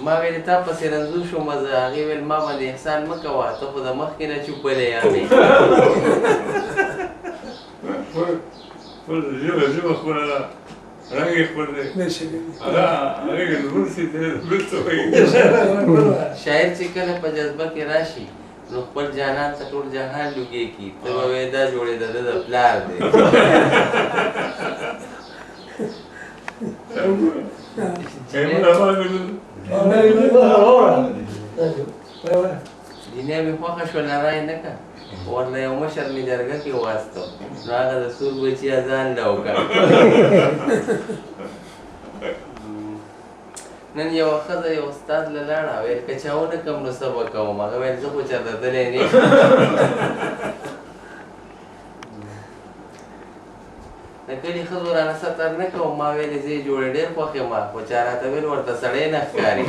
ما ویل تا پسې رنځور شوم زه. هغې ویل ما باندې احسان مه کوه، ته خو د مخکې نه چوپلی یانې. خپل ژبه ژبه خپله ده، رنګ یې خپل دی. هغه هغې کې نور څه دی، بل څه وایي. شاعر چې کله په جذبه کې راشي نو خپل جانان ته ټول جهان لوګی کړي، ته به وایې دا جوړېده د ده پلار دی. جینۍ مې خوښه شوه، لاره یې نه کړه. ورله یو مشر مې جرګه کې واستو، نو هغه د سور بچي اذان له وکړه. نن یوه ښځه یو استاد له لاړه، ویل که چا ونه کړم نو څه به کوم؟ هغه ویل زه خو چېرته تللی نه یم. د کلي ښځو رانه ستر نه کوم، ما ویلې زه یې جوړې ډېر خوښ یم، خو چا راته ویل ورته سړی نه ښکاري.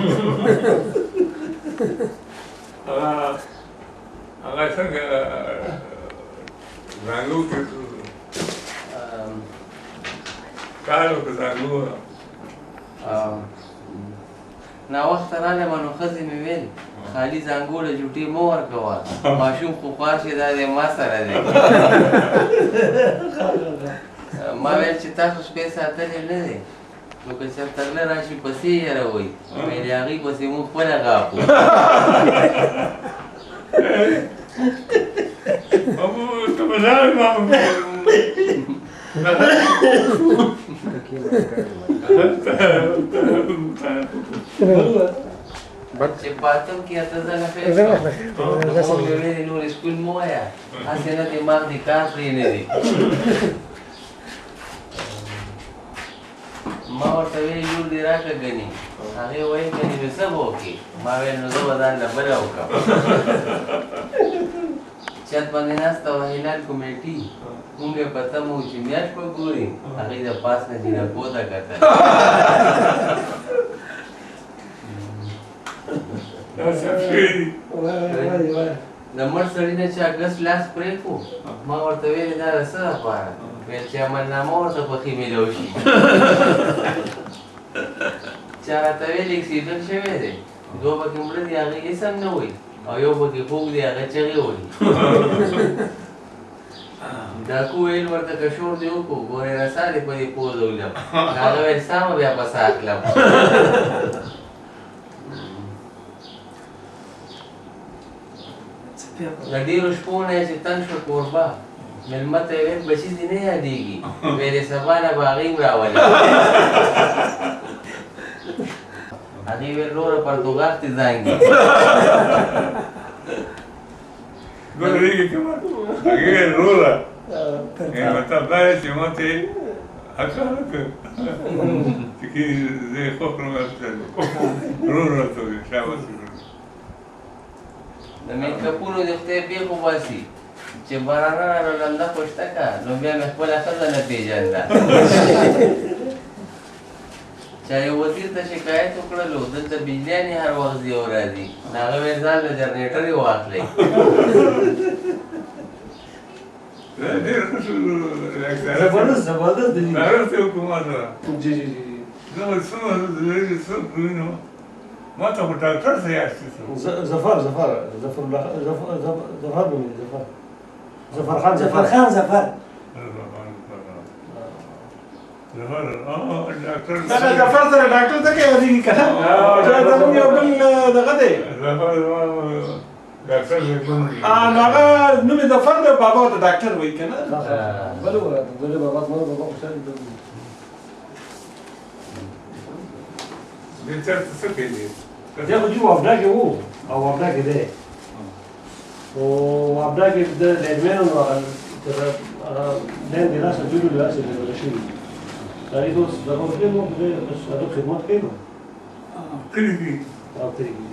هغه څنګه زانګو کې کار وکړ؟ زانګو ناوخته رالم نو ښځې مې ویل خالي زانګو له جوټې مه ورکوه، ماشوم خو خوار شي، دا دی ما سره دی. ما ویل چې تاسو سپی ساتلی نه دی، نو که چېرته غله راشي پسې یې یروئ. ویل هغوی پسې موږ خپله غاپو. چې په اتم کې اته ځله فېل شوم، نو مور مې ویلې نور سکول مه وایه، هسې نه دماغ دې کار پرې نه دی. ما ورته ویل لور دې راکړه ګني، هغې ویل ګني نو څه به وکړې؟ ما ویل نو زه به ځان له بله وکړم. چت باندې ناسته وه هلال کمیټي، مونږ یې په تمه وو چې میاشت به ګوري، هغې د پاس نه جینکو ته کتل. د مړ سړي نه چې اګست لاس پرې کړو، ما ورته ویلې دا د څه لپاره؟ ویل چې عملنامه ورته پکې میلاو شي. چا راته ویل اکسیډنټ شوی دی، دوه پکې مړه دي، هغې هېڅ هم نه وایي، او یو پکې خوږ دی، هغه چغې وهي. ډاکو ویل ورته که شور دې وکړو ګورې رسا دې په دې پوزه ولم. هغه ویل سمه بیا په سا اخلم. د ډېرو شپو نه یې چې تنګ شو کوربه، مېلمه ته یې ویل بچي دې نه یادېږي، ویل یې سبا نه به هغې هم راولم. هغې ویل وروره پرتوګاښ دې زانګي. وروره مطلب دا دی چې ما ته حق راکړ چې زه یې خوښ کړم، ورور راته وویل شاباس. د میکپونو د خدای بېخ وباسي چې بارانه راله لنده خو شته که، نو بیا مې خپله ښځه نه پېژنده. چا یو وزیر ته شکایت وکړلو دلته بجلیانې هر وخت ځي او راځي، نو هغه ویل ځان له جنریټر یې واخلئ. ډېر ښه شو. زبردست زبردست دی. حکومت جی جی جی. زه څومره څوک وینم، ما ته خو ډاکټر څه یاد شي. ظفر ظفر ظفر الله ظفر نومېده، ظفر ظفر خان ظفر خان ظفر ظفر ډاکټر. نه ظفر سره ډاکټر ځکه یادېږي که نه، دا زموږ یو بل دغه دی. ظفر ډاکټر نو هغه نوم یې ظفر دی، بابا ورته ډاکټر وایي که نه. بله وګوره دغه بابا زما بابا خوشحال دی. دې چېرته څه کوي؟ دی خو جي واپډا کې وو او واپډا کې دی، خو واپډا کې د لینمین نو هغه هغه لین د لاسه جوړ له لاسه جوړ شوی. هغې ته اوس دغه ورکړي نو بس هغه خدمت کوي نو کلي کې او کلي کې.